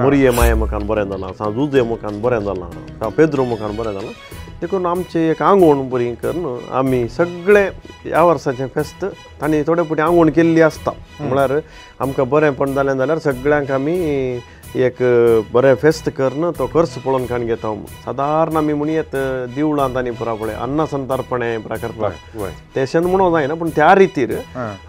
मोरये माये मुखान बरें जालां, सांव जुजे मुखान बरें जालां, सांव पेद्रो मुखान बरें जालां. देखून आमचें एक आंगवण बरी करून आमी सगळे ह्या वर्साचें फेस्त तांणी थोडे फावटी आंगवण केल्ली आसता. म्हळ्यार आमकां बरेंपण जालें जाल्यार सगळ्यांक आमी एक बरें फेस्त करून तो खर्च पळोवन काण घेता. सादारण आमी म्हणयेत देवळांत आनी पुरा पळय अन्न संतर्पणें पुरा करता तेशें म्हणूंक जायना, पूण त्या रितीर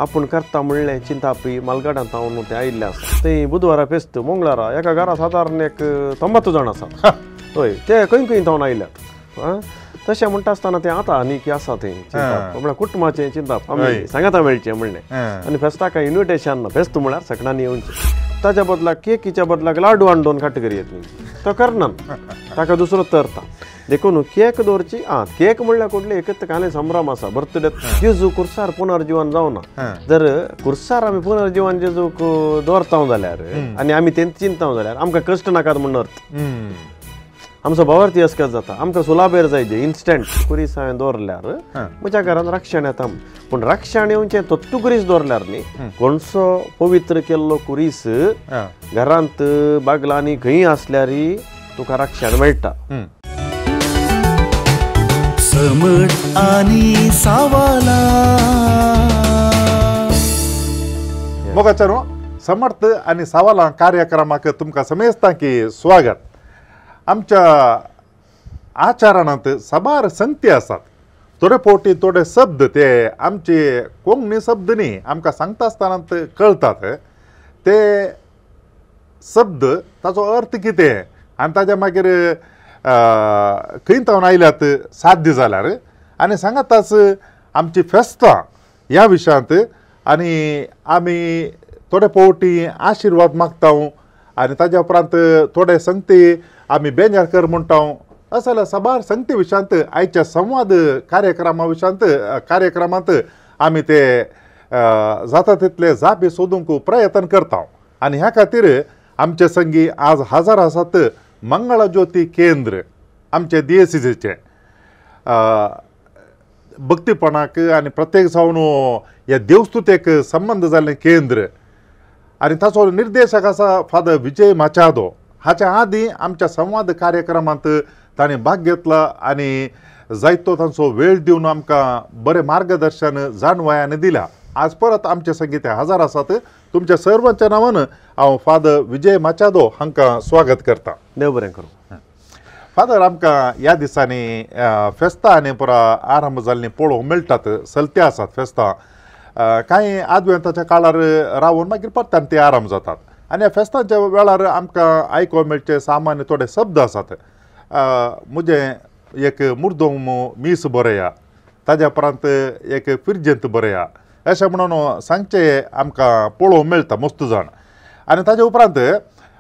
आपूण करता म्हणलें चिंतापी मालगाडांत हांव तें आयिल्लें आसा. थंय बुधवारा फेस्त, मंगळारा एका घरा सादारण एक 90 जाण आसात. हय, ते खंय खंय जावन आयल्यात. तशें म्हणटा आसतना तें आतां आनी की आसा थंय चिंताप म्हळ्यार कुटुंबाचें चिंताप आमी सांगाता मेळचें म्हणलें. आनी फेस्ताक इन्विटेशन ना, फेस्त म्हळ्यार सगळ्यांनी येवचें. ताच्या बदलाक केकीच्या बदलाक लाडू हाडून काटकरी येतली तो करना, ताका दुसरो तरता. देखून केक दवरची. आं, केक म्हणल्यार कुडले एकच काले संभ्रम आसा. बर्थडे जेजू कुर्सार पुनर्जीवन जावना, जर कुर्सार आमी पुनर्जीवन जेजूक दवरता जाल्यार आनी आमी तें चिंतता जाल्यार आमकां कश्ट नाकात म्हूण अर्थ. आमचो भावार्थी अस्कत जाता, आमकां सुलाबेर जाय जे इन्स्टंट कुरीस हांवें दवरल्यार म्हज्या घरान रक्षण येता. पूण रक्षण येवचें तत्तू कुरीस दवरल्यार न्ही, कोणसो पवित्र केल्लो कुरीस घरांत बागलांनी खंय आसल्यार तुका रक्षण मेळटा. समट आनी सावाला मोगाचारो समर्थ आनी सावाला कार्यक्रमाक तुमकां समेस्तां की स्वागत. आमच्या आचरणांत साबार संगती आसात. थोडे फावटी थोडे शब्द ते आमचे कोंकणी शब्द न्ही, आमकां सांगता आसतना कळटात ते शब्द, ताचो अर्थ कितें आनी ताच्या मागीर खंय तावन आयल्यात साध्य जाल्यार. आनी सांगाताच आमची फेस्तां ह्या विशयांत आनी आमी थोडे फावटी आशिर्वाद मागता आनी ताज्या उपरांत थोडे संगती आमी बेजार कर म्हणटा. अशें जाल्यार साबार संगती विशयांत आयच्या संवाद कार्यक्रमा विशयांत कार्यक्रमांत आमी ते जाता तितले जापी सोदूंक प्रयत्न करता. आनी ह्या खातीर आमचे संगी आज हजर आसात मंगळज्योती केंद्र आमचे दियेसीचें भक्तीपणाक आनी प्रत्येक जावन ह्या देवस्तुतेक संबंद जाल्लें केंद्र. आनी ताचो निर्देशक आसा फादर विजय माचादो. हाच्या आदीं आमच्या संवाद कार्यक्रमांत ताणें भाग घेतला आनी जायतो तांचो वेळ दिवन आमकां बरें मार्गदर्शन जाणवायान दिल्या. आज परत आमचे संगीत हजर आसात. तुमच्या सर्वांच्या नांवान हांव फादर विजय माचादो हांकां स्वागत करता. देव बरें करूं. फादर, आमकां ह्या दिसांनी फेस्तां आनी पुरा आरंभ जाल्लीं पळोवंक मेळटात, चलते आसात फेस्तां. कांय आदवेंताच्या काळार रावन मागीर परत्यान ते आरंभ जातात. आनी ह्या फेस्तांच्या वेळार आमकां आयकूंक मेळचे सामान्य थोडे शब्द आसात. म्हजें एक मुर्दोम मीस बरया, ताज्या उपरांत एक फिरजेंत बरया अशें म्हणून सांगचें आमकां पळोवंक मेळटा मस्त जाण. आनी ताज्या उपरांत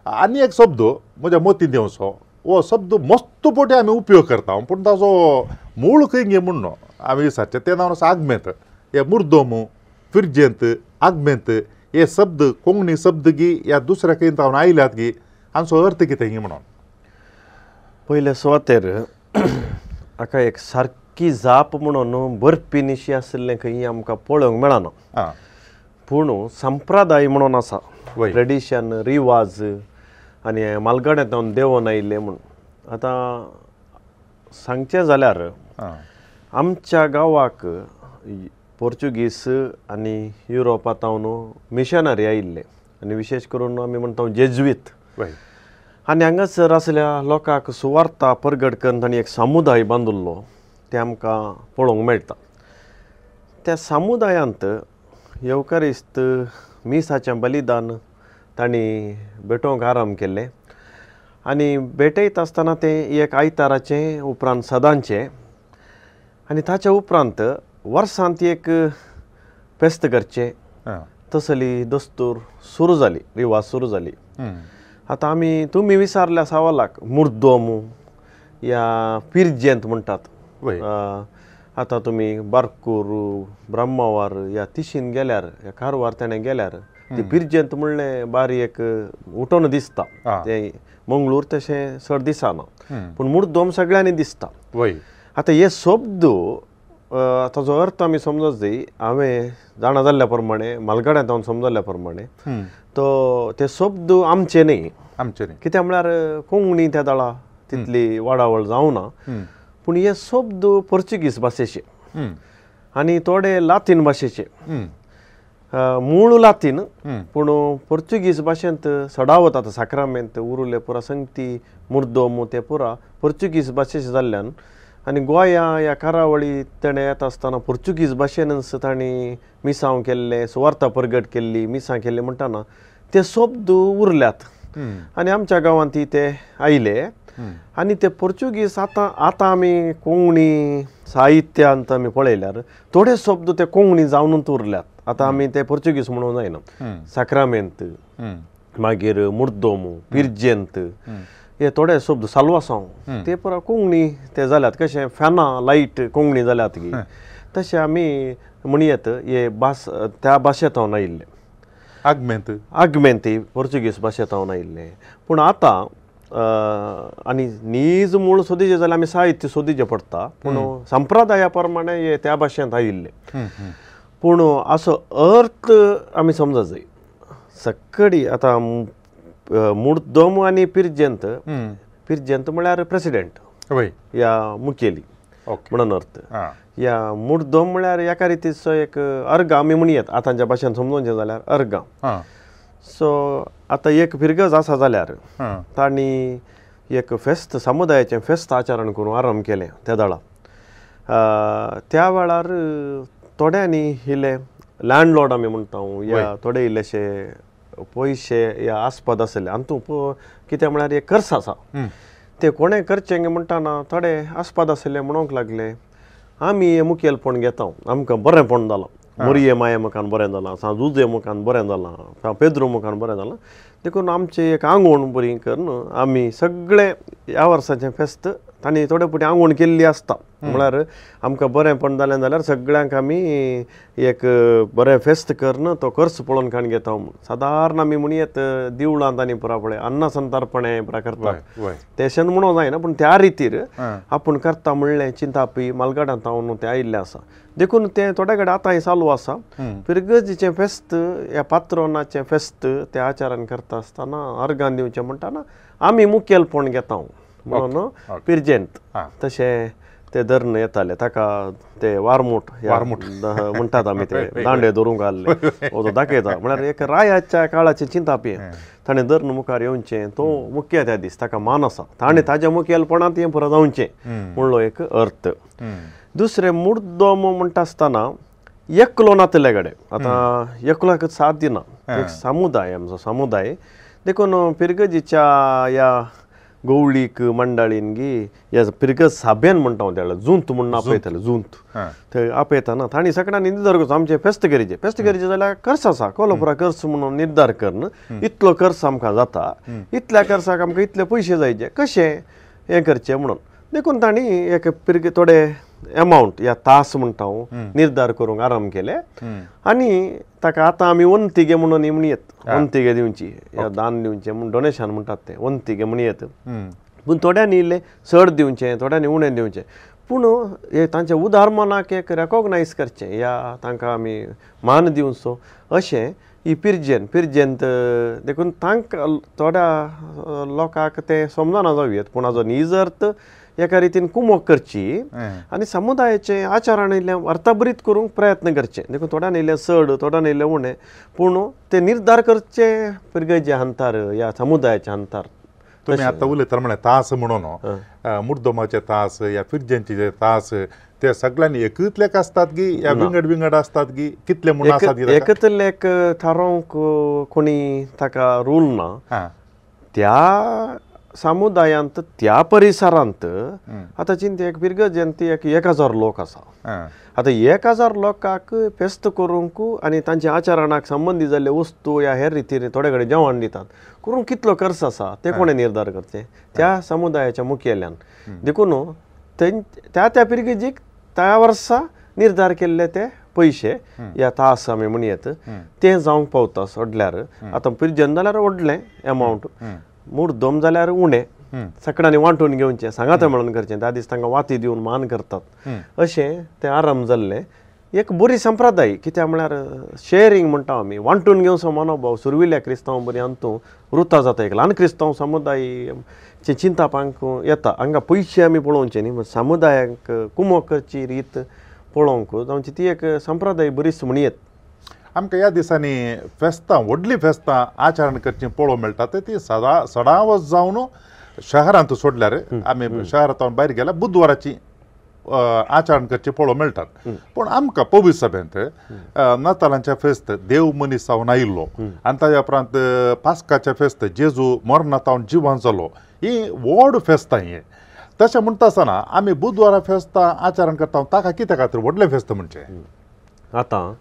आनी एक शब्द म्हज्या मतींत येवचो, हो शब्द मस्त पोटी आमी उपयोग करता पूण ताजो मूळ खंय गे म्हणून आमी विचारचें तें नांव आसा आगमेंत. हे मुर्दोम, फिरजेंत, आगमेंत हे शब्द कोंकणी शब्द गी या दुसऱ्या खंय तावन आयल्यात गी, हांचो अर्थ कितें गी म्हणून. पयले सुवातेर हाका एक सारकी जाप म्हणून बरपी निशी आशिल्लें खंय आमकां पळोवंक मेळना. पूण संप्रदाय म्हणून आसा, ट्रेडिशन, रिवाज आनी मालगाड्यांत देंवोन आयिल्लें म्हूण. आतां सांगचें जाल्यार आमच्या गांवाक पोर्चुगीज आनी युरोपांत मिशनरी आयिल्ले आनी विशेश करून आमी म्हणटा जेज्वीत. आनी हांगासर आसल्या लोकांक सुवार्ता परगट करून तांणी एक समुदाय बांदिल्लो तें आमकां पळोवंक मेळटा. त्या समुदायांत येवकारिस्त मिसाचें बलिदान तांणी भेटोवंक आरंभ केल्लें आनी भेटयता आसतना तें एक आयताराचें, उपरांत सदांचें, आनी ताच्या उपरांत वर्सांत एक फेस्त करचें तसली दस्तूर सुरू जाली, रिवाज सुरू जाली. आतां आमी तुमी विचारल्या सवालाक मुर्दोम या पिरजेंत म्हणटात. आतां तुमी बारकूर, ब्रह्मावार या तिशीन गेल्यार, या कारवार तेणें गेल्यार ती पिरजेंत म्हणलें बारी एक उठोवन दिसता. तें मंगळूर तशें चड दिसना पूण मुर्दोम सगळ्यांनी दिसता. आतां हे शब्द ताजो अर्थ आमी समजत जाय. हांवें जाणा जाल्ल्या प्रमाणे, मालगाड्यांत हांव समजल्ल्या प्रमाणे तो ते शब्द आमचे न्ही, आमचे कित्याक म्हळ्यार कोंकणी त्या दळा तितली वाडावळ जावना पूण हे शब्द पोर्चुगीज भाशेचे आनी थोडे लातीन भाशेचे मूळ लातीन पूण पोर्चुगीज भाशेंत सडावत आतां साक्रामेंत उरुले पुरा संगती मुर्दोमू ते पुरा पोर्चुगीज भाशेचे जाल्ल्यान आनी गोंया ह्या करावळी तेणें येता आसतना पोर्चुगीज भाशेनच तांणी मिसांव केल्लें सुवार्ता परगट केल्ली मिसां केल्ली म्हणटाना ते शब्द उरल्यात आनी आमच्या गांवांत ते आयले आनी ते पोर्चुगीज आतां आतां आमी कोंकणी साहित्यांत आमी पळयल्यार थोडे शब्द ते कोंकणी जावनूच उरल्यात आतां आमी ते पोर्चुगीज म्हणूंक जायना साक्रामेंत मागीर मुर्दोमू पिर्जेंत हे थोडे शब्द साल्वासांव ते पुरा कोंकणी ते जाल्यात कशें फॅनां लायट कोंकणी जाल्यात की तशें आमी म्हणयेत हे भास त्या भाशेंत आयिल्ले आगमेंत आगमेंत पोर्चुगीज भाशेंत आयिल्ले पूण आतां आनी नीज मूळ सोदीचें जाल्यार आमी साहित्य सोदीचें पडटा पूण संप्रदाया प्रमाणे हे त्या भाशेंत आयिल्ले पूण असो अर्थ आमी समजा जाय सक्कडी आतां मुर्दम आनी पिर्जेंत पिर्जेंत म्हळ्यार प्रेसिडेंट या मुखेली म्हणून अर्थ या मुर्दम म्हळ्यार एका रितीचो एक अर्गां आमी म्हणयेत आतांच्या भाशेन समजोवचें जाल्यार अर्गां सो आतां एक फिरगज आसा जाल्यार तांणी एक फेस्त समुदायाचें फेस्त आचरण करून आरंभ केलें त्या दळा त्या वेळार थोड्यांनी इल्ले लँडलॉर्ड आमी म्हणटा या थोडे इल्लेशे पयशे या आस्पद आसले आनी तूं कितें म्हळ्यार एक खर्च आसा ते कोणें करचें म्हणटाना थोडे आस्पद आसले म्हणूंक लागले आमी मुखेलपण घेता आमकां बरेंपण जालां मोरये माये मुखान बरें जालां सांत जुजे मुखान बरें जालां पेद्रू मुखान बरें जालां देखून आमचें एक आंगवण बरी करून आमी सगळें ह्या वर्साचें फेस्त तांणी थोडे फावटी आंगवण केल्ली आसता म्हळ्यार आमकां बरेंपण जालें जाल्यार सगळ्यांक आमी एक बरें फेस्त करून तो खर्च पळोवन काण घेता म्हूण सादारण आमी म्हणयेत देवळांत आनी पुरा पळय अन्ना संतर्पणे पुरा करतात तेशें म्हणूंक जायना पूण त्या रितीर आपूण करता म्हणलें चिंतापी मालगाडांत हांव तें आयिल्लें आसा देखून तें थोडे कडेन आतांय चालू आसा फिरगर्जीचें फेस्त ह्या पात्रोनाचें फेस्त त्या आचारान करता आसतना अर्गान दिवचें म्हणटाना आमी मुखेलपण घेता म्हणून पिर्जेंत तशें ते धरून येताले ताका ते वारमूट म्हणटात आमी ते दांडे धरूंक आहले तो दाखयता म्हळ्यार एक रायाच्या काळाचें चिंतापी ताणें धरून मुखार येवचें तो मुख्य त्या दीस ताका मान आसा ताणें ताज्या मुखेलपणांत हें पुरो जावचें म्हणलो एक अर्थ. दुसरें मुर्दम म्हणटा आसतना एकलो नातले कडेन आतां एकल्याक साथ दिना एक समुदाय आमचो समुदाय देखून फिरगजीच्या ह्या गवळीक मंडळीन गी ह्या फिरगज साबेन म्हणटा हांव त्या जुंत म्हणून आपयताले जुंत थंय आपयतना तांणी सगळ्यांनी निर्धार करचो आमचें फेस्त करीचें फेस्त करीचें जाल्यार खर्च आसा कोलोपुरा खर्च म्हणून निर्धार करून इतलो खर्च आमकां जाता इतल्या खर्चाक आमकां इतले पयशे जायचे कशें हें करचें म्हणून देखून तांणी एक फिरगे थोडे एमावंट या तास म्हणटा हांव निर्धार करूंक आरंभ केले आनी ताका आतां आमी वंतिगे म्हणून म्हणयेत वंतिगे दिवची या दान दिवचें म्हूण डोनेशन म्हणटात तें वंतिगे म्हणयेत पूण थोड्यांनी इल्लें चड दिवचें थोड्यांनी उणें दिवचें पूण हे तांच्या उदारमनाक एक रेकोगनायज करचें या तांकां आमी मान दिवचो अशें ही पिर्जेन पिर्जेंत देखून तांकां थोड्या लोकांक तें समजना जावं पूण हाजो नीज अर्थ एका रितीन कुमोक करची आनी समुदायाचें आचरण इल्लें अर्थभरीत करूंक प्रयत्न करचे देखून थोड्यान इल्लें चड थोड्यान इल्लें उणें पूण ते निर्धार करचे फिरगजे हांतार ह्या समुदायाच्या हांतार. तुमी आतां उलयता म्हळ्यार तास म्हणून मुर्दमाचे तास या फिरजेंचे जे तास ते सगळ्यांनी एकच लेख आसतात की या विंगड विंगड आसतात की कितले म्हूण आसात एकच लेख थारोवंक कोणी ताका रूल ना त्या समुदायांत त्या परिसरांत आतां चिंत एक फिरगजेंत एक 1000 लोक आसा आतां 1000 लोकांक फेस्त करूंक आनी तांच्या आचरणाक संबंदी जाल्ले वस्तू या हेर रितीन थोडे कडेन जेवण दितात करूंक कितलो खर्च आसा ते कोणें निर्धार करचें त्या समुदायाच्या मुखेल्यान देखून त्या त्या फिरगजीक त्या वर्सा निर्धार केल्ले ते पयशे या तास आमी म्हणयेत ते जावंक पावता सोडल्यार आतां पिर्जन जाल्यार व्हडलें एमावंट मुर्दम जाल्यार उणें सगळ्यांनी वांटून घेवचें सांगाता म्हणून करचें त्या दीस तांकां वाती दिवन मान करतात अशें तें आरंभ जाल्लें. एक बरी संप्रदाय कित्याक म्हळ्यार शेअरिंग म्हणटा आमी वांटून घेवचो मनोभाव सुरविल्ल्या क्रिस्तांव बरी अंतू रुता जाता. एक ल्हान क्रिस्तांव समुदाय चिंतापांक येता हांगा पयशे आमी पळोवचे न्ही समुदायाक कुमोक करची रीत पळोवंक जावची ती एक संप्रदाय बरीच म्हणयेत. आमकां ह्या दिसांनी फेस्तां व्हडलीं फेस्तां आचरण करचीं पळोवंक मेळटा ती सदां सदांच जावन शहरांत सोडल्यार आमी शहरांत भायर गेल्यार बुधवाराची आचरण करचें पळोवंक मेळटात. पूण आमकां पवित्र सभेंत नातालांचें फेस्त देव मनीस जावन आयिल्लो आनी ताज्या उपरांत पास्काचें फेस्त जेजू मरणांत जावन जिवन जालो ही व्हड फेस्तां ही. तशें म्हणटा आसतना आमी बुधवारा फेस्तां आचरण करता ताका कित्या खातीर व्हडलें फेस्त म्हणचें? आतां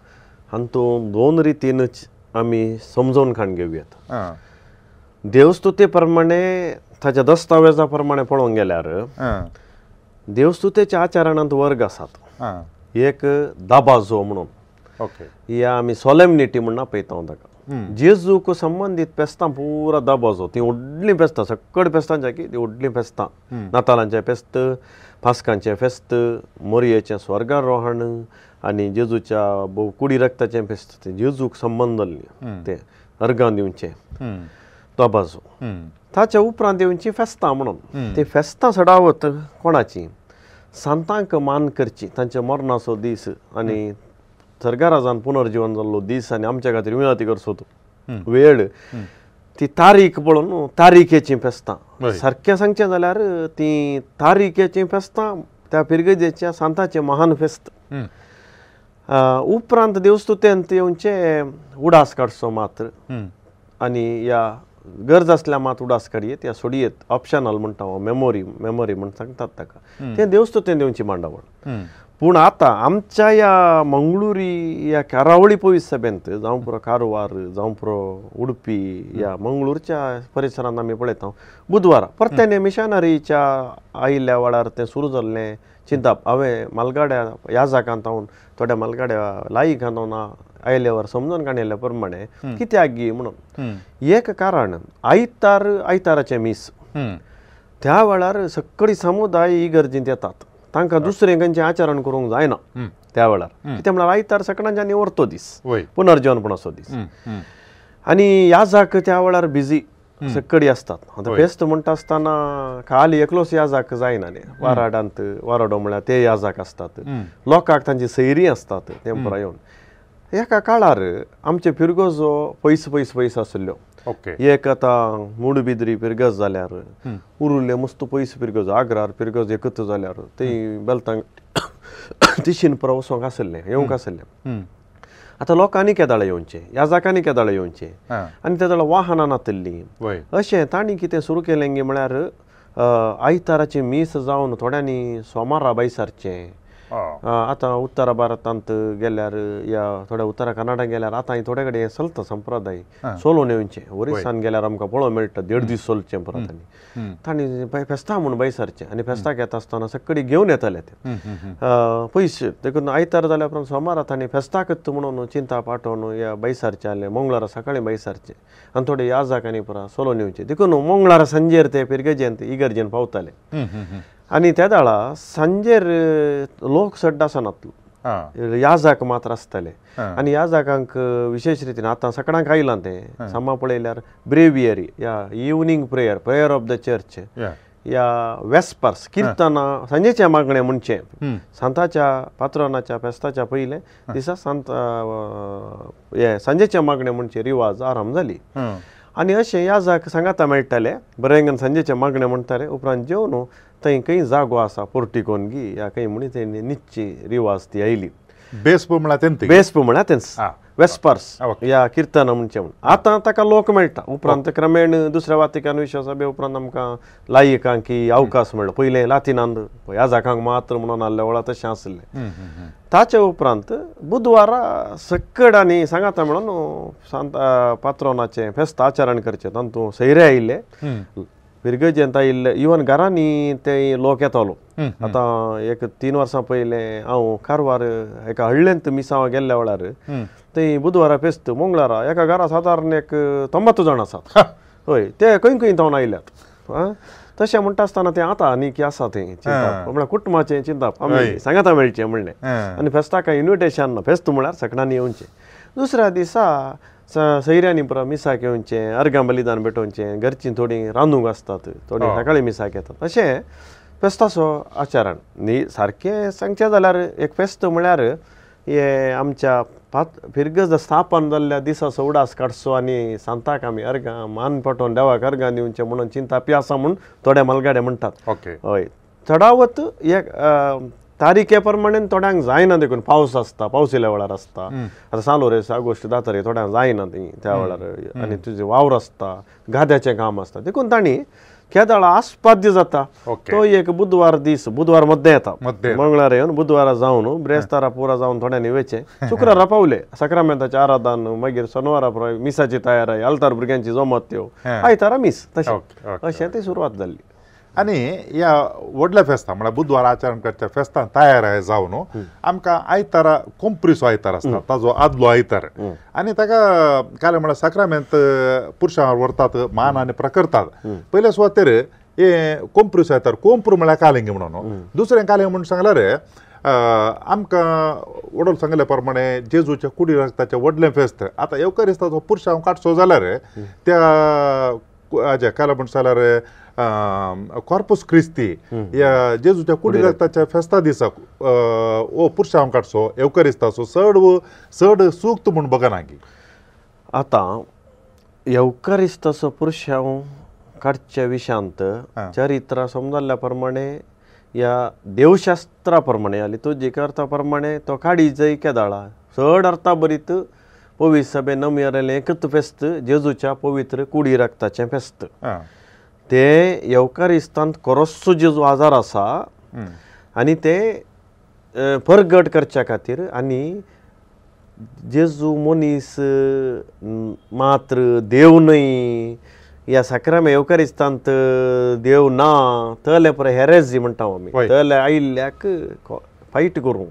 हातूंत दोन रितीनच आमी समजून काण घेवयात. देवस्तुते प्रमाणे ताच्या दस्तावेजा प्रमाणे पळोवंक गेल्यार देवस्तुतेच्या आचरणांत वर्ग आसात. एक दाबाजो म्हणून या आमी सोलेमनिटी म्हणून आपयता ताका. जेजूक संबंदीत फेस्तां पुरा दाबाजो ती व्हडलीं फेस्तां सकड फेस्तांच्या की ती व्हडलीं फेस्तां नातालांचें फेस्त पास्कांचें फेस्त मोरयेचें स्वर्गारोहण आनी जेजूच्या भोव कुडी रक्ताचें फेस्त तें जेजूक संबंद तें अर्गां दिवचें दबाजो. ताच्या उपरांत येवची फेस्तां म्हणून ती फेस्तां चडावत कोणाची सांतांक मान करची तांच्या मरणाचो दीस आनी सरकाराजान पुनर्जीवन जाल्लो दीस आनी आमच्या खातीर विनंती करचो तो वेळ ती तारीख पळोवन तारीखेचीं फेस्तां सारकें सांगचें जाल्यार ती तारीखेचीं फेस्तां त्या पिरगजेच्या सांताचें महान फेस्त. उपरांत देवस्तुतेंत येवचें उडास काडचो मात्र आनी ह्या गरज आसल्यार मात उडास काडयेत या सोडयेत ऑप्शनल म्हणटा हांव मेमोरी मेमोरी म्हण सांगतात ताका तें देवस्तुतेंत येवची मांडावळ. पूण आतां आमच्या ह्या मंगळुरी ह्या कारावळी पवित्र सभेंत जावं पुरो कारवार जावं पुरो उडपी ह्या मंगळूरच्या परिसरांत आमी पळयता बुधवारा परत्याने मिशनरीच्या आयिल्ल्या वेळार तें सुरू जाल्लें चिंताप. हांवें मालगाड्या ह्या जागांत हांव थोड्या मालगाड्या लायिकांत हांव आयल्यावर समजून काणयल्ल्या प्रमाणे कित्याक गी म्हणून एक कारण आयतार आयताराचें मीस त्या वेळार सगळी समुदाय इगर्जींत येतात तांकां दुसरें खंयचें आचरण करूंक जायना त्या वेळार कित्याक म्हळ्यार आयतार सगळ्यांच्या निवर्तो दीस पुनर्जीवनपणाचो दीस आनी याजाक त्या वेळार बिजी सगळी आसतात. आतां फेस्त म्हणटा आसतना खाली एकलोच याजाक जायना न्ही वाराडांत वाराडो म्हळ्यार ते याजाक आसतात लोकांक तांची सैरी आसतात ते पुराय येवन एका काळार आमचे फिरगजो पयस पयस पयस आशिल्ल्यो. एक आतां मुडबिद्री फिरगज जाल्यार उरुल्ले मस्त पयस फिरगज आग्रार फिरगज एकच जाल्यार ती बेलतांग तिशीन पुरो वचोंक आशिल्लें येवंक आशिल्लें. आतां लोकांनी केदाळे येवचें ह्या जाकांनी केदाळे येवचें आनी ते जाल्यार वाहनां नातिल्लीं अशें तांणी कितें सुरू केलें गी म्हळ्यार आयताराचें मीस जावन थोड्यांनी सोमारा भायसारचें. आतां उत्तर भारतांत गेल्यार या थोड्या उत्तर कर्नाटक गेल्यार आतां थोडे कडेन चलता संप्रदाय सोलोवन येवचें. ओरिसान गेल्यार आमकां पळोवंक मेळटा देड दीस चलचें परत आनी तांणी फेस्तां म्हूण भायसारचें आनी फेस्ताक येता आसतना सगळी घेवन येताले ते पयशे. देखून आयतार जाल्या उपरांत सोमारा तांणी फेस्ताकच म्हणून चिंता पाठोवन या भायसारचें आसलें मंगळारा सकाळीं भायसारचें आनी थोडे याजाक आनी पुरा सोलोवन येवचें. देखून मंगळारा सांजेर ते पिरगेजेंत इगर्जेन पावताले आनी त्या वेळा सांजेर लोक चड आसनातलो याजाक मात्र आसताले आनी याजाकांक विशेश रितीन आतां सकाळांक आयलां तें सामा पळयल्यार ब्रेवियरी या evening prayer prayer of the church या वेस्पर्स किर्तनां सांजेचें मागणें म्हणचें सांताच्या पात्रानाच्या फेस्ताच्या पयलें दिसा सांत हे सांजेचें मागणें म्हणचें रिवाज आराम जाली आनी अशें याजाक सांगाता मेळटाले बरें सांजेचें मागणें म्हणटाले. उपरांत जेवन थंय खंय जागो आसा पोर्टिकोन गी या खंय म्हणी थंय निच्ची रिवाज ती आयली. बेस्प म्हळ्यार तेंच बेस्प म्हळ्यार तेंच वेस्पर्स या किर्तनां म्हणचें म्हूण आतां ताका लोक मेळटा. उपरांत क्रमेण दुसऱ्या वातिकान विश्वसभे उपरांत आमकां लायिकांक अवकाश मेळ्ळो. पयलें लातिनांत याजाकांक मात्र म्हणून आसलें वेळार तशें आसलें. ताचे उपरांत बुधवारा सकड आनी सांगाता म्हणून सांत पात्रोनाचें फेस्त आचरण करचें तातूंत सैरे आयिल्ले फिरगजेंत आयिल्ले इवन घरांनी ते लोक येतालो. आतां एक 3 वर्सां पयलें हांव कारवार एका हळ्ळेंत मिसांव गेल्ल्या वेळार थंय बुधवारा फेस्त मंगळारा एका घरा सादारण एक 90 जाण आसात. हय ते खंय खंय थावन आयल्यात. तशें म्हणटा आसतना तें आतां आनी की आसा तें चिंताप म्हळ्यार कुटुंबाचें चिंताप आमी सांगाता मेळचें म्हणलें आनी फेस्ताक इन्विटेशन ना फेस्त म्हळ्यार सगळ्यांनी येवचें दुसऱ्या दिसा सैऱ्यांनी पुरा मिसाक येवचें अर्गां बलिदान भेटोवचें घरचीं थोडीं रांदूंक आसतात थोडीं सकाळीं मिसाक येतात अशें फेस्ताचो आचरण न्ही सारकें सांगचें जाल्यार एक फेस्त म्हळ्यार हे आमच्या फिरगज स्थापन जाल्ल्या दिसाचो उडास काडचो आनी सांताक आमी अर्गां मान पटोवन देवाक अर्गां दिवचें म्हणून चिंतापी आसा म्हूण थोडे मालगाडे म्हणटात हय चडावत एक तारीखे प्रमाणे थोड्यांक जायना देखून पावस आसता पावसिल्या वेळार आसता आतां सालोरेस आगोश्ट 10 तारीख थोड्यांक जायना ती त्या वेळार आनी तुजें वावर आसता गाद्याचें काम आसता देखून तांणी केदाळा आस्पाद्य जाता तो एक बुधवार दीस बुधवार मध्य येता मंगळार येवन बुधवारा जावन ब्रेस्तारा पुरा जावन थोड्यांनी वेचें शुक्रारा पावले साक्रामेंताचें आराधन मागीर शनवारा पुरा मिसाची तयारी आल्तार भुरग्यांची जमत त्यो आयतारा मीस तशें अशें ती सुरवात जाल्ली आनी ह्या व्हडल्या फेस्ता म्हळ्यार बुधवार आचरण करच्या फेस्तान तयार जावन आमकां आयतारा कोंप्रीचो आयतार आसता ताजो आदलो आयतार आनी ताका काल म्हळ्यार साक्रामेंत पुरशांवर व्हरतात मान आनी प्रकरतात पयल्या सुवातेर हे कोंप्रीचो आयतार कोंप्रू म्हळ्यार कालिंग म्हणून दुसरें कालिंग म्हणून सांगल्यार आमकां वडोल सांगल्या प्रमाणे जेजूच्या कुडी रक्ताचें व्हडलें फेस्त आतां येवकारिस्ताचो पुरशांव काडचो जाल्यार त्या हाजें काल म्हण जाल्यार कॉर्पस क्रिस्ती ह्या जेजूच्या कुडी रक्ताच्या फेस्ता दिसा ओ पुरशांव काडचो येवकारिस्ताचो चड चड सूक्त म्हूण बगना की आतां येवकारिस्ताचो पुरशांव काडच्या विशयांत चरित्र समजल्ल्या प्रमाणे ह्या देवशास्त्रा प्रमाणे आनी तुजी अर्था प्रमाणे तो काडी जय केदाळा चड अर्था बरीत पवित्र सभे नमयरेलें एकच फेस्त जेजूच्या पवित्र कुडी रक्ताचें फेस्त ते येवकारिस्तांत कोरोसो जेजू आजार आसा आनी ते परगट करच्या खातीर आनी जेजू मनीस मात्र देव न्हय ह्या साक्रामेंत येवकारिस्तांत देव ना तले पळय हेरेजी म्हणटा आमी तले आयिल्ल्याक फायट करूं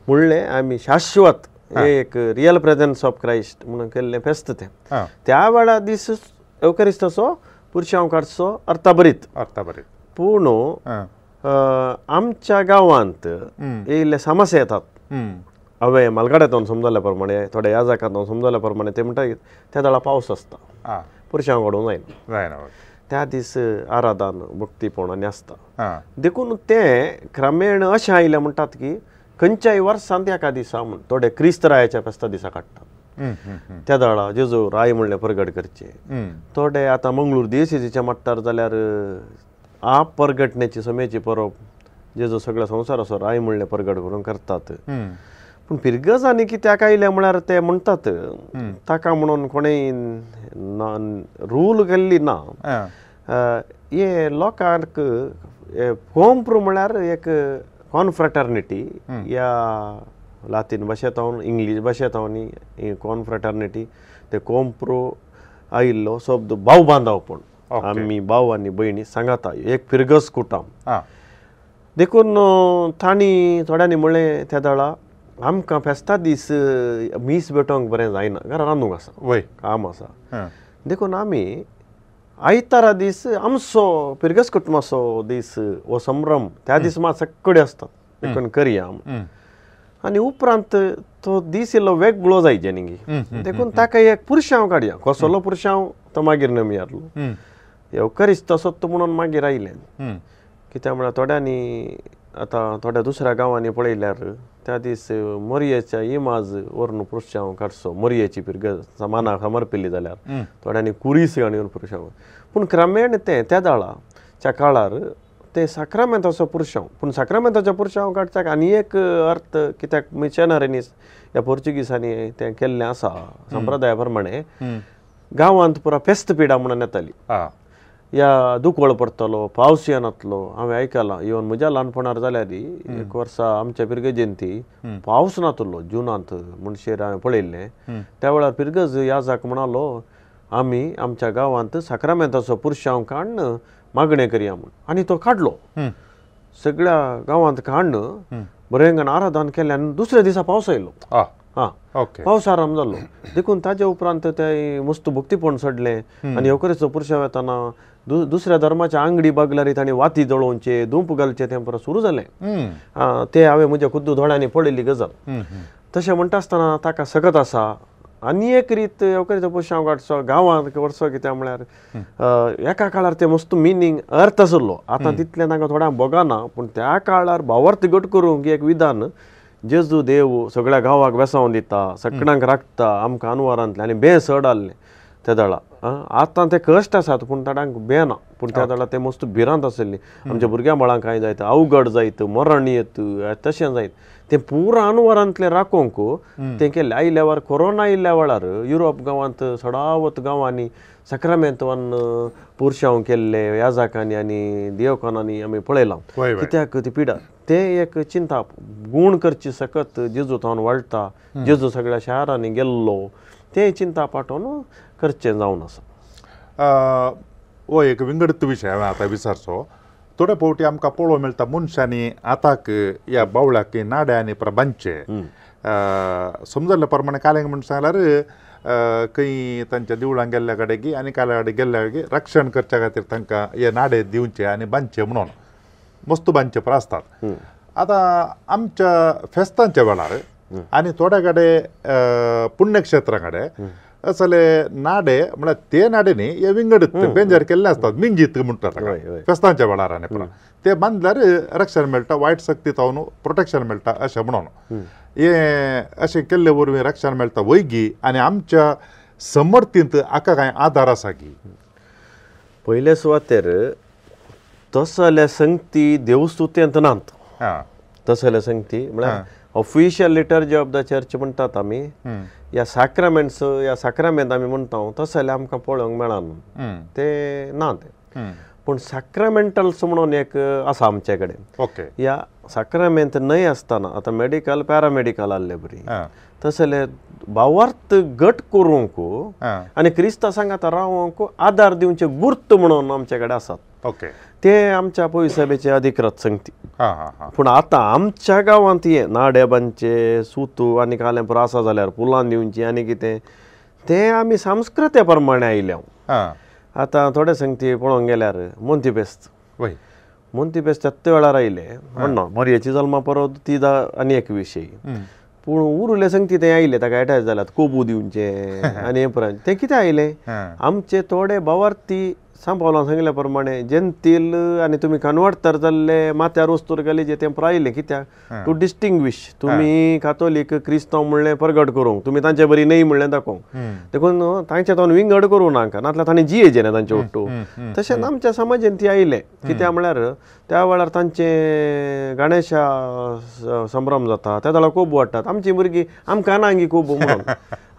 म्हणलें आमी शाश्वत एक रियल प्रेजन्स ऑफ क्रायस्ट म्हणून केल्लें फेस्त तें त्या वेळा दीस येवकारिस्ताचो पुरशांव काडचो अर्थाभरीत अर्थाभरीत पूण आमच्या गांवांत येयल्ले समस्या येतात हांवें मालगाड्यांत समजल्या प्रमाणे थोड्या याजाकांत समजल्या प्रमाणे ते म्हणटा त्या वेळा पावस आसता पुरशांव काडूंक जायना त्या दीस आराधन भक्तीपण आनी आसता देखून तें क्रमेण अशें आयलें म्हणटात की खंयच्याय वर्सांत एका दिसा म्हूण थोडे क्रिस्त रायाच्या फेस्ता दिसा काडटात त्या वेळा जेजू राय म्हणलें परगट करचें थोडे आतां मंगळूर देसीच्या मट्टार जाल्यार आप परगटण्याची समेची परब जेजू सगळ्या संवसाराचो राय म्हणलें परगट करून करतात पूण फिरगज आनी कित्याक आयलें म्हळ्यार ते म्हणटात ताका म्हणून कोणेय रूल केल्ली ना हे लोकांक कोंप्रू म्हळ्यार एक कॉन्फ्रेटर्निटी ह्या लातीन भाशेंत इंग्लीश भाशेंत ही कॉन्फ्रेटर्निटी ते कोंप्रो आयिल्लो शब्द भाव बांदावपण आमी भाव आनी भयणी सांगाता एक फिरगज कुटाम देखून तांणी थोड्यांनी म्हणलें त्या वेळा आमकां फेस्ता दीस मीस भेटोवंक बरें जायना घरा रांदूंक आसा काम आसा देखून आमी आयतारा दीस आमचो फिरगज कुटुंबाचो दीस हो संभ्रम त्या दीस मात सगळे आसतात देखून करया आनी उपरांत तो दीस इल्लो वेगळो जायचे न्ही देखून ताका एक पुरशांव काडया कसलो पुरशांव तो मागीर नमयारलो येवकारिस्ताचो तो म्हणून मागीर आयलें कित्याक म्हळ्यार थोड्यांनी आतां थोड्या दुसऱ्या गांवांनी पळयल्यार त्या दीस मोरयेच्या इमाज व्हरून पुरशांव काडचो मोरयेची पिरगज मानाक समर्पिल्ली जाल्यार थोड्यांनी कुरीस घालून पुरशांव पूण क्रमेण तें त्या वेळाच्या काळार ते साक्रामेंताचो पुरशांव पूण साक्रामेंताचो पुरशांव काडच्याक आनी एक अर्थ कित्याक मिशनरींनी ह्या पोर्चुगीसांनी तें केल्लें आसा संप्रदाया प्रमाणे गांवांत पुरा फेस्त पिडा म्हणून येताली या दुकळ पडटलो पावस येनातलो हांवें आयकलां इवन म्हज्या ल्हानपणार जाल्यार एक वर्सा आमच्या पिरगजेंती पावस नातलो जुनांत म्हणशेर हांवें पळयल्लें त्या वेळार पिरगज याजाक म्हणालो आमी आमच्या गांवांत साक्रामेंताचो पुरशांव काडून मागणें करया म्हूण आनी तो काडलो सगळ्या गांवांत काडून बरें आराधन केलें आनी दुसऱ्या दिसा पावस आयलो हां पावस आराम जाल्लो देखून ताजे उपरांत ते मस्त भक्तीपण चडलें आनी येवकरेचो पुरशांव येताना दुसऱ्या धर्माच्या आंगडी बागल्यार तांणी वाती जळोवचे धूप घालचे तें परत सुरू जालें. ते हांवें म्हज्या खुद्द दोळ्यांनी पळयल्ली गजाल. तशें म्हणटा आसतना ताका सकत आसा आनी एक रीत येवकरेचो पुरशांव काडचो गांवांत वर्सो कित्याक म्हळ्यार एका काळार ते मस्त मिनींग अर्थ आसलो आतां तितलें तांकां थोड्यांक भोगना पूण त्या काळार भावार्थ घट करूंक एक विधान जेजू देव सगळ्या गांवाक वेसावन दिता सगळ्यांक राखता आमकां अनवारांतलें आनी बें चड आहलें त्या दळा. आतां ते कश्ट आसात पूण ताडांक बें ना पूण त्या दळा ते मस्त भिरांत आसली आमच्या भुरग्यां बाळांक कांय जायत अवघड जायत मरण येत तशें जायत तें पुरा अनवरांतलें राखोवंक तें केलें. आयल्या वेळार कोरोना आयिल्ल्या वेळार युरोप गांवांत सडावत गांवांनी साक्रामेंतवान पुरशांव केल्ले याजाकांनी आनी देवकानांनी आमी पळयलां कित्याक ती पिडा तें एक चिंताप गूण करची सकत जेजू थावन वाडटा जेजू सगळ्या शारांनी गेल्लो तें चिंता पाठोवन करचें जावन आसा. हो एक विंगडत विशय हांवें आतां विचारचो. थोडे फावटी आमकां पळोवंक मेळटा मनशांनी आताक ह्या बावळ्याक नाड्यांनी प्रबांचे समजल्ले प्रमाणे कालेंग म्हण सांगल्यार खंय तांच्या देवळांक गेल्ल्या कडेन आनी काल्या कडेन गेल्ल्या कडेन रक्षण करच्या खातीर तांकां हे नाडे दिवचे आनी बांदचे म्हणून मस्त बांदचे पर आसतात. आतां आमच्या फेस्तांच्या वेळार आनी थोड्या कडेन पुण्यक्षेत्रा कडेन असले नाडे म्हळ्यार ते नाडे न्ही हे विंगड बेंजार केल्ले आसतात मिंजीत म्हणटात फेस्तांच्या वेळार आनी पुरा ते बांदल्यार रक्षण मेळटा वायट शक्ती तावन प्रोटेक्शन मेळटा अशें म्हणून हे अशें केल्ले वरवीं रक्षण मेळटा वैगी आनी आमच्या समर्थींत हाका कांय आदार आसा की पयले सुवातेर तसले संगती देवस्तुतेंत नात. तसले संगती म्हळ्यार official liturgy of the church म्हणटात आमी ह्या साक्रामेंट्स ह्या साक्रामेंत आमी म्हणटा तशें जाल्यार आमकां पळोवंक मेळना ते ना ते पूण साक्रामेंटल्स म्हणून एक आसा आमचे कडेन. ह्या साक्रामेंत न्हय आसतना आतां मेडिकल पॅरामेडिकल आहले बरी तसले भावार्थ घट करूंक आनी क्रिस्ता सांगाता रावंक आदार दिवचे गुर्त म्हणून आमचे कडेन आसात. ते आमच्या पयसभेचे अधिकृत संगती. पूण आतां आमच्या गांवांत हे नाडे बांदचे सुतू आनी कालें पुरो आसा जाल्यार फुलां दिवची आनी कितें तें आमी संस्कृते प्रमाणे आयल्या. आतां थोडे संगती पळोवंक गेल्यार मोंतीपेस्त मोंतीपेस्त त्याच वेळार आयले म्हणना मोरयेची जल्मा परत ती आनी एक विशय पूण उरुले संगती ते आयले ताका एटॅच जाल्यात कोबू दिवचे आनी हें पुराय तें कितें आयलें आमचे थोडे भावार्थी सांपावलान सांगिल्ल्या प्रमाणे जेंतील आनी तुमी कन्वर्टर जाल्ले माथ्यार वस्तूर घाली जे तें पुराय आयलें कित्याक टू डिस्टिंग्विश तुमी कातोलीक क्रिस्तांव म्हणलें परगट करूंक तुमी तांचे बरी न्हय म्हणलें दाखोवंक देखून तांचे तावन विंगड करूं नाका नातल्यार तांणी जियेचें न्ही तांचे ओट्टू. तशेंच आमच्या समाजेन ती आयलें कित्याक म्हळ्यार त्या वेळार तांचे गणेशा संभ्रम जाता त्या वेळार कोबू हाडटात आमची भुरगीं आमकां ना गी कोबू म्हणून.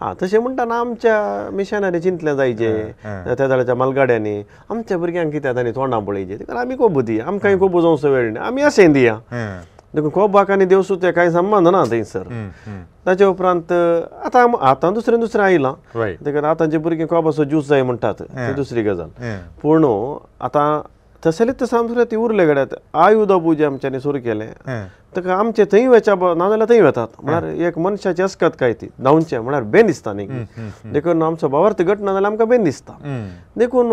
आं तशें म्हणटाना आमच्या मिशनरी चिंतलें जायचे त्या वेळाच्या मालगाड्यांनी आमच्या भुरग्यांक कित्याक तांणी तोंडां पळयचे देखून आमी कोबू दिया आमकांय कोबू जावचो वेळ न्ही आमी अशें दिया देखून कोबाक आनी देवसुत्या कांय संबंद ना थंयसर. ताचे उपरांत आतां आतां दुसरें दुसरें आयलां देखून आतांची भुरगीं कोबाचो ज्यूस जाय म्हणटात ती दुसरी गजाल. पूण आतां तसलेच संस्कृती उरले कडेन आयुध पुजा आमच्यांनी सुरू केलें ताका आमचे थंय वचच्या नाजाल्यार थंय वतात म्हळ्यार एक मनशाची अस्कत काय ती धांवचें म्हळ्यार बेन दिसता न्ही देखून आमचो भावार्थ घट ना जाल्यार आमकां बेन दिसता. देखून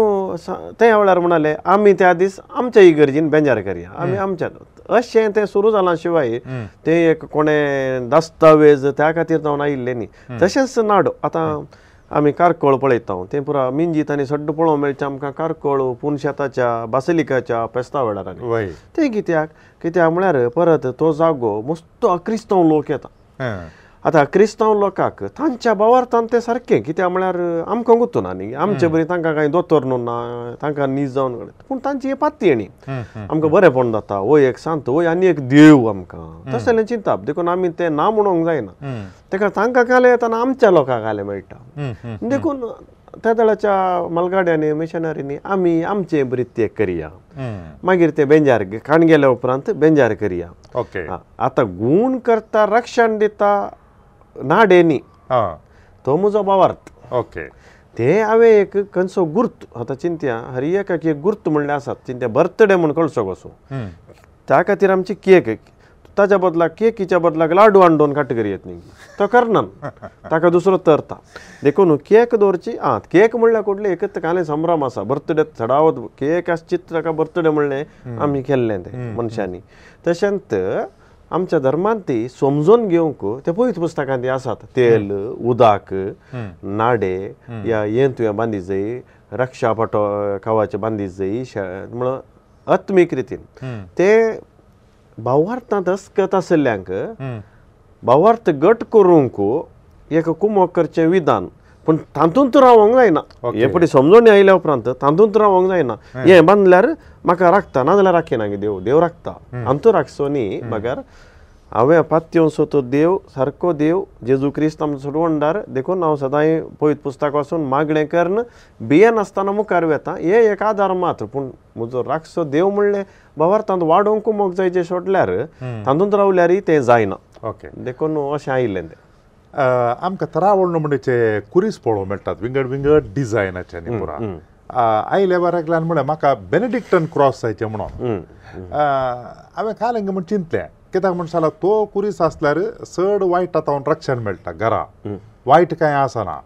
त्या वेळार म्हणाले आमी त्या दीस आमच्या इगर्जीन बेंजार करया आमी आमच्या अशें तें सुरू जालां शिवाय तें एक कोणें दस्तावेज त्या खातीर जावन आयिल्लें न्ही. तशेंच नाडो आतां आमी कारकोळ पळयता तें पुरा मिंजीत आनी सड्ड पळोवंक मेळचें आमकां कारकोळ पुनशेताच्या बासिलिकाच्या फेस्ता वेळार तें कित्याक कित्याक म्हळ्यार परत तो जागो मस्त क्रिस्तांव लोक येता. आतां क्रिस्तांव लोकांक तांच्या भावार्थान तें सारकें कित्याक म्हळ्यार आमकां गुत्तू ना न्ही आमचे बरी तांकां कांय दोतोर न्हू ना तांकां नीज जावन पूण तांची पाती न्ही आमकां बरेंपण जाता हो एक सांत हो आनी एक देव आमकां तशें चिंताप देखून आमी तें ना म्हणूंक जायना तेका तांकां कालें येताना आमच्या लोकांक कालें मेळटा. देखून त्या दळाच्या मालगाड्यांनी मिशनरींनी आमी आमचे बरी करया मागीर ते बेंजार काण गेल्या उपरांत बेंजार करया. आतां गूण करता रक्षण दिता नाडेनी तो म्हजो भावार्थ. ते हांवें एक खंयचो गुर्त आतां चिंत्या हर एकाक एक गुर्त म्हणलें आसात चिंत्या बर्थडे म्हूण कळचो कसो त्या खातीर आमची केक ताच्या बदलाक केकीच्या बदलाक लाडू हाडून काटकरी येत न्ही तो करना ताका दुसरो तरता देखून केक दवरची. आं केक म्हणल्यार कुडले एकच काले संभ्रम आसा बर्थडे चडावत केक आसचीच ताका बर्थडे म्हणलें आमी केल्लें तें मनशांनी. तशेंच आमच्या धर्मांत ती समजून घेवंक ते पवित्र पुस्तकांत ती आसात तेल उदक नाडे या हें तुवें बांदी जाय रक्षा पाटो खावाचें बांदी जाय म्हणून आत्मीक रितीन ते भावार्थांत अस्कत आशिल्ल्यांक भावार्थ गट करूंक एक कुमक करचें विधान पूण तातूंत रावंक जायना. हे पटी समजून आयल्या उपरांत तातूंत रावंक जायना हें बांदल्यार म्हाका राखता ना जाल्यार राखिना देव देव राखता आमचो राखचो न्ही मगर हांवें पात्योसो तो देव सारको देव जेजू क्रिस्त आमचो सोडवणदार देखून हांव सदांय पवित्र पुस्तक वाचून मागणें करून भियेनासतना मुखार वेता हे एक आदार मात्र पूण म्हजो राखचो देव म्हणलें भावार्थांत वाडोवंक कुमक जाय जे सोडल्यार तातूंत रावल्यारय तें जायना. ओके देखून अशें आयिल्लें तें. आमकां तरावळ म्हणचे कुरीस पळोवंक मेळटात विंगड विंगड डिजायनाचे न्ही पुरा आयल्या बाराकल्यान म्हणलें म्हाका बेनेडिक्टन क्रॉस जायचें म्हणून हांवें काल म्हण चिंतलें कित्याक म्हण जाल्यार तो कुरीस आसल्यार चड वायट आतां रक्षण मेळटा घरा वायट कांय आसना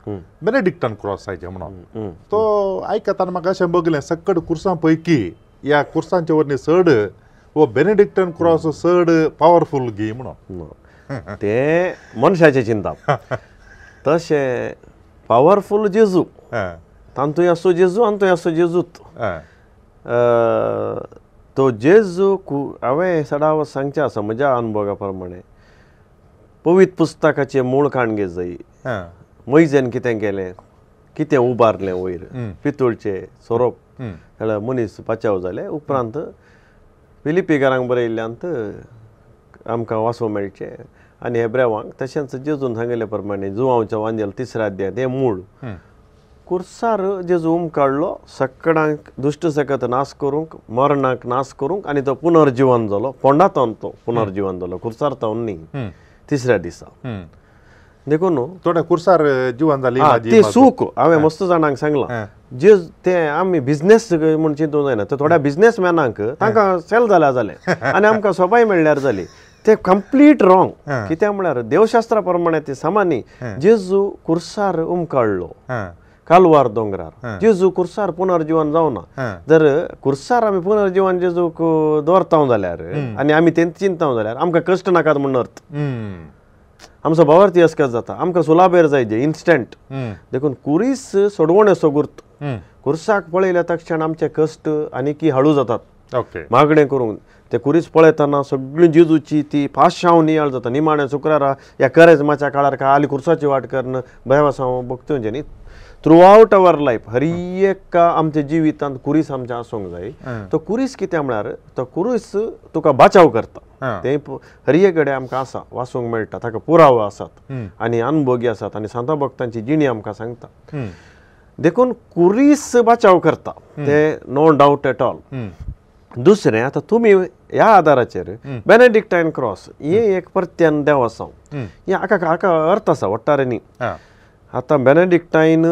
बेनेडिक्टन क्रॉस जायचें म्हणून तो आयकतना म्हाका अशें बगलें सक्कड कुर्सां पैकी ह्या कुर्सांचे वरनी चड हो बेनेडिक्टन क्रॉस चड पावरफूल गी म्हणून ते मनशाचें चिंतप तशें पावरफूल जेजू तांतूय आसो जेजू आनी थंय आसो जेजूत तो जेजू हांवें सदांच सांगचें आसा म्हज्या अनुभवा प्रमाणे पवित्र पुस्तकाचें मूळ काणगे जाय मैजेन कितें केलें कितें उबारलें वयर पितूळचें सोरोप जाल्यार मनीस पाचाव जाले उपरांत फिलिपीकारांक बरयल्ल्यांत आमकां वाचूंक मेळचें आनी हेब्रेवांक तशेंच जेजून सांगिल्ले प्रमाणे जुवांवच्या वांजेल तिसऱ्या अध्यायांत हें मूळ कुर्सार जेजू उमकाडलो सकडांक दुश्ट सकत नाश करूंक मरणाक नाश करूंक आनी तो पुनर्जिवन जालो फोंडा तो पुनर्जिवन जालो कुर्सार तावन न्ही तिसऱ्या दिसा देखून थोड्या कुर्सार जिवन जाली ते सूख हांवें मस्त जाणांक सांगलां जे ते आमी बिजनेस म्हूण चिंतूंक जायना ते थोड्या बिजनेसमॅनांक तांकां सेल जाल्यार जालें आनी आमकां सोबाय मेळ्ळ्यार जाली ते कंप्लीट रॉंग. कित्याक म्हळ्यार देवशास्त्रा प्रमाणे ते सामान्य जेजू कुर्सार उमकाडलो कालवार दोंगरार जेजू कुर्सार पुनर्जिवन जावना जर कुर्सार आमी पुनर्जिवन जेजूक दवरता जाल्यार आनी आमी तें चिंतता जाल्यार आमकां कश्ट नाकात म्हूण अर्थ आमचो भावार्थी अस्कत जाता आमकां सुलाबेर जाय जे इन्स्टंट. देखून कुरीस सोडवणेचो गुर्त कुर्साक पळयल्या तक्षण आमचे कश्ट आनी की हाळू जातात. मागणें करूंक ते कुरीस पळयतना सगळी जेजूची ती पाशांव नियाळ जाता निमाण्या शुक्रारा ह्या करेजमाच्या काळार काय आली कुर्साची वाट करून भयवासांव भोगतूं न्ही थ्रू आवट our life हर एका आमच्या जिवितांत कुरीस आमचें आसूंक जाय. तो कुरीस कितें म्हळ्यार तो कुरीस तुका बाचाव करता तें हर एक कडेन आमकां आसा वाचूंक मेळटा ताका पुरावो आसात आनी अनुभोगी आसात आनी सांता भक्तांची जिणी आमकां सांगता. देखून कुरीस बाचाव करता ते नो डावट एट ऑल. दुसरें आतां तुमी ह्या आदाराचेर बेनेडिक्टायन क्रॉस हें एक परत्यान देवासांव हें हाका हाका अर्थ आसा वट्टारे न्ही. आतां बेनेडिक्टायन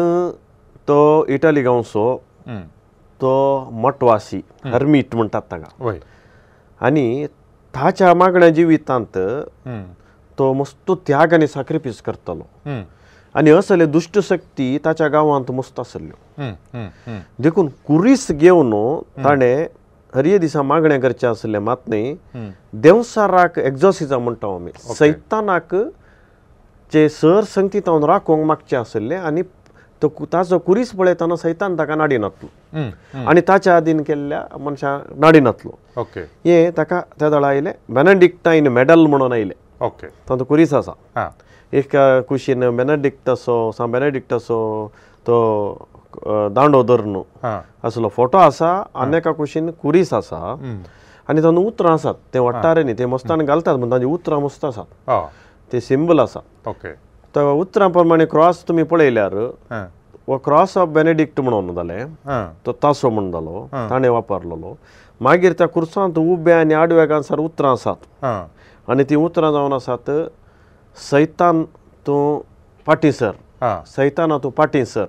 तो इटली गांवचो तो मठवासी हर्मीट म्हणटात ताका आनी ताच्या मागण्या जिवितांत तो मस्त त्याग आनी साक्रिफीस करतलो आनी असले दुश्ट शक्ती ताच्या गांवांत मस्त आसल्ल्यो. देखून कुरीस घेवन ताणें हर दिसा मागणें करचें आसलें मात न्ही देवसाराक एक्झॉसिजम म्हणटा आमी सैतानाक जे सर संगती तावन राखूंक मागचें आसलें आनी तो ताचो कुरीस पळयतना सैतान ताका नाडी नातलो आनी ताच्या आदीन केल्ल्या मनशाक नाडी नातलो. हें ताका त्या दळा आयलें बेनेडिक्टायन मेडल म्हणून आयलें. तातूंत कुरीस आसा एक कुशीन बेनेडिक्टाचो सान बेनेडिक्टाचो तो दांडो धरून असलो फोटो आसा आनी एका कुशीन कुरीस आसा आनी तातूंत उतरां आसात ते वट्टारे न्ही ते मस्तान घालतात पूण तांची उतरां मस्त आसात ते सिंबल आसा. तो उतरां प्रमाणे क्रॉस तुमी पळयल्यार हो क्रॉस ऑफ बेनेडिक्ट म्हणून जालें तो तासो म्हूण जालो ताणें वापरलेलो. मागीर त्या कुर्सांत उब्या आनी आडव्या गांसार उतरां आसात आनी तीं उतरां जावन आसात सैतान तूं फाटीं सर सैताना तूं फाटीं सर.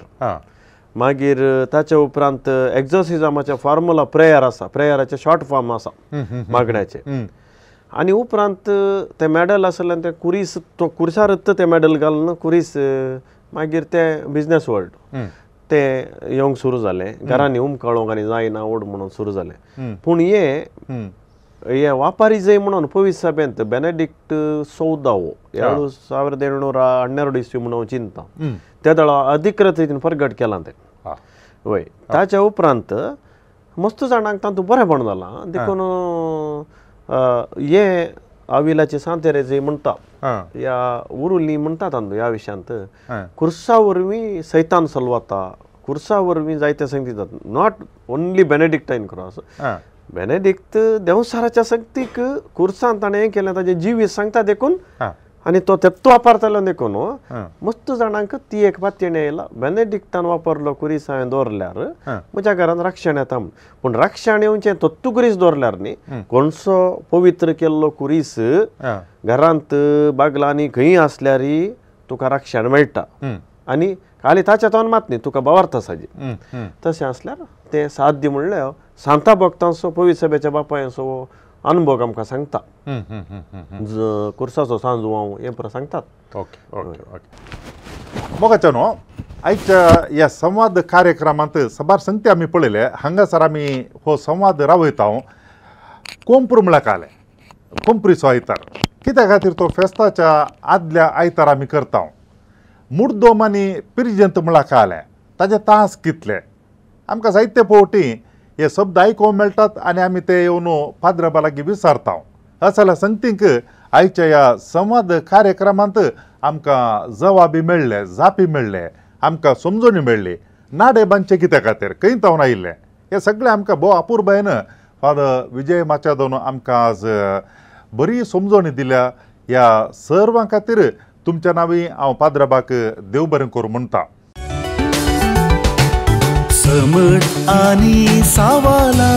मागीर ताच्या उपरांत एक्झॉसिजमाचें फॉर्मुला प्रेयर आसा प्रेयराचें शॉर्ट फॉर्म आसा मागण्याचें आनी उपरांत तें मॅडल आसलें तें कुरीस तो कुर्सारच तें मॅडल घालून कुरीस मागीर तें बिजनेस वर्ल्ड तें येवंक सुरू जालें घरांनी उमकाळोंक आनी जायना ओड म्हणून सुरू जालें. पूण हें हे वापारी जय म्हणून पवित्र सभेंत बेनेडिक्ट 14 1712 इस्वी म्हणून हांव चिंता त्या दळा अधिकृत रितीन परगट केलां तें. वय ताच्या उपरांत मस्त जाणांक तातूंत बरेंपण जालां देखून हे आविलाचे सांतेरे जे म्हणटा ह्या उरुली म्हणटा तांदू ह्या विशयांत कुर्सा वरवीं सैतान सलवाता कुर्सा वरवीं जायते संगती जाता not only Benedictine cross Benedict देंवसाराच्या संगतीक कुर्सान ताणें हें केलें ताजें जिवीत सांगता देखून आनी तो तेत्तो वापरतालो देखून मस्त जाणांक ती एक पातयेणी आयला बेनेडिक्टान वापरलो कुरीस हांवें दवरल्यार म्हज्या घरान राक्षण येता म्हूण. पूण राक्षण येवचें तत्तू कुरीस दवरल्यार न्ही कोणसो पवित्र केल्लो कुरीस घरांत बागलांनी खंय आसल्यार तुका राक्षण मेळटा आनी खाली ताच्या तोंड मात न्ही तुका बावार्थ आसा. तशें आसल्यार तें साध्य म्हणल्यार सांता भक्तांचो पवित्र सभेच्या बापायांचो अनुभव आमकां सांगता कुर्साचो सांजू हें पुरो सांगतात. ओके ओके ओके मोगाच्या न्हू आयच्या ह्या संवाद कार्यक्रमांत साबार संगती आमी पळयले हांगासर आमी हो संवाद रावयता. कोंप्रू म्हळ्यार कालें कोंप्रीचो आयतार कित्या खातीर तो फेस्ताच्या आदल्या आयतार आमी करता. मुर्दोम आनी पिरजंत म्हळ्यार कालें ताजे तास कितले आमकां जायते फावटी हे शब्द आयकूंक मेळटात आनी आमी ते येवन पाद्रबा लागीं विचारता. असल्या संगतींक आयच्या ह्या संवाद कार्यक्रमांत आमकां जवाबी मेळ्ळे जापी मेळ्ळे आमकां समजणी मेळ्ळी नाडे बांदचे कित्या खातीर खंय तावन आयिल्लें हें सगळें आमकां भोव अपुरबायेन फादर विजय माचादोन आमकां आज बरी समजणी दिल्या. ह्या सर्वां खातीर तुमच्या नांवी हांव पाद्रबाक देव बरें करूं म्हणटा. समज आनी सावाला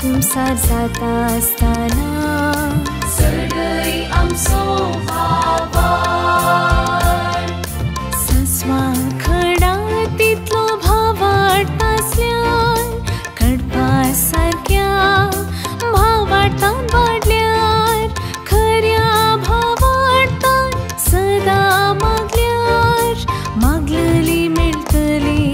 कुमसार जाता आसतना चडय आमचो भावार्थ सस्वा खडा तितलो भावार्थ आसल्यार कडपा सारक्या भावार्थान वाडल्यार खऱ्या भावार्थान सदां मागल्यार मागलली मेळटली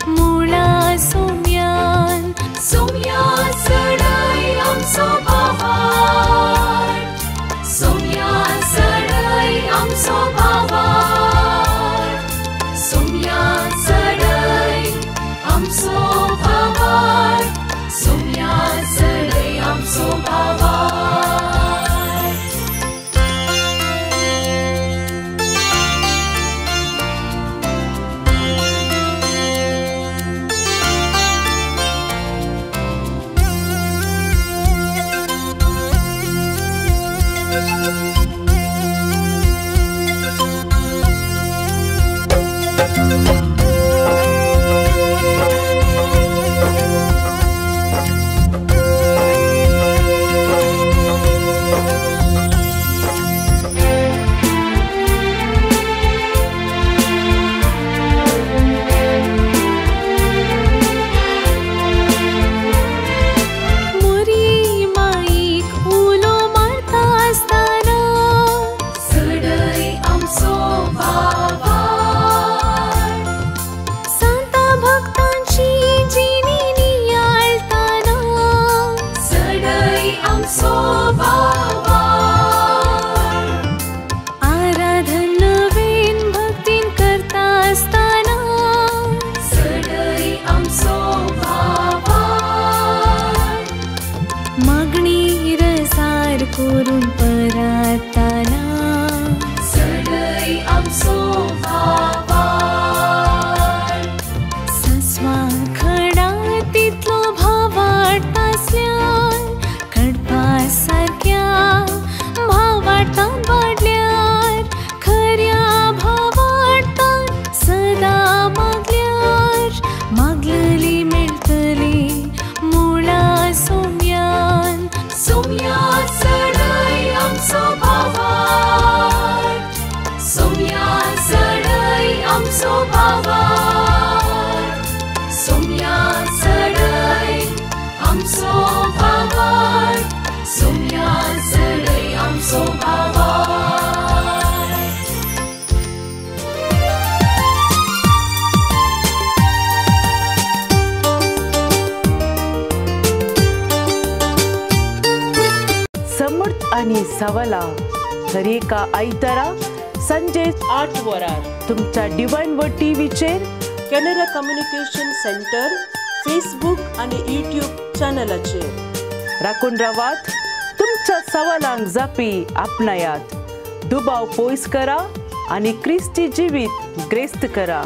मुळा सोम्यान सोम्या चडय आमचो भावार्थ सोम्या चडय आमचो भावार्थ सोम्या चडय आमचो भावार्थ सोम्या चडय आमचो भावार्थ. मोरी माईक उलो मारता आसतना चडय आमचो भावार्थ सांता भक्तांची जिणी नियाळताना चडय आमचो भावार्थ आराधन नवीन भक्तीन करता आसतना चडय आमचो भावार्थ मागणी रसार करून परताना चडय आमचो भावार्थ सस्वा खडा तितलो भावार्थ आसल्यार कडपा सारक्या भावार्थान वाडल्यार खऱ्या भावार्थान सदां मागल्यार मागलली मेळटली मुळा सोम्यान सोम्या चडय आमचो भावार्थ सोम्या चडय आमचो भावार्थ सोम्या चडय आमचो भावार्थ सोम्या चडय आमचो भावार्थ. समर्थ आणि सवला दरेका आयतारा संजे 8 वरार तुमच्या डिवायन वर्ड टीव्हीचेर कॅनरा कम्युनिकेशन सेंटर फेसबुक आणि यूट्यूब चॅनलाचेर राखून रावात. तुमच्या सवालांक जापी आपणायात, दुबाव पयस करा आनी क्रिस्ती जिवीत ग्रेस्त करा.